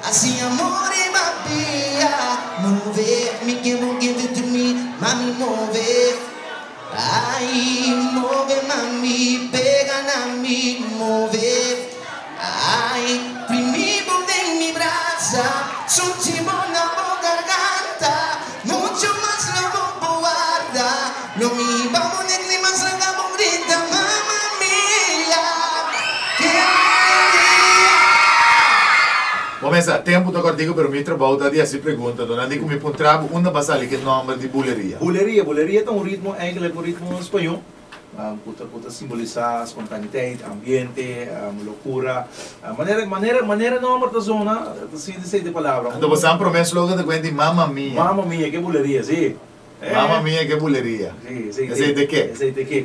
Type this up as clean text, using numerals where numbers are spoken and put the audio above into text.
Hasi amor riba pia. Move, mi ke bo kende drumi, mami move. Ai, move mami, pega na mi, move. Ai, primi bo den mi brasa, sunchi bo na bo garganta. Mucho mas lo bo por warda, lo mi hiba bo n'e clima laga bo grita, Mama mia, ke buleria. Bo mester a tempu ta kòrtiku pero mi trabou ta di hasi pregunta dor nan di ku mi puntra bo unda bo a sali ku e nòmber di buleria. Buleria, Buleria ta un ritmo eigenlijk un ritmo spañó ku ta ku ta simbolisá spontaniteit, ambiente, lokura. Manera manera manera e nòmber ta zona ta sinti esei di palabra. Anto bo sa promé slogan ta kuenta di Mama mia. Mama mia ke buleria, si. Mama mia ke buleria. Si, esei Esei te ke? Esei te ke.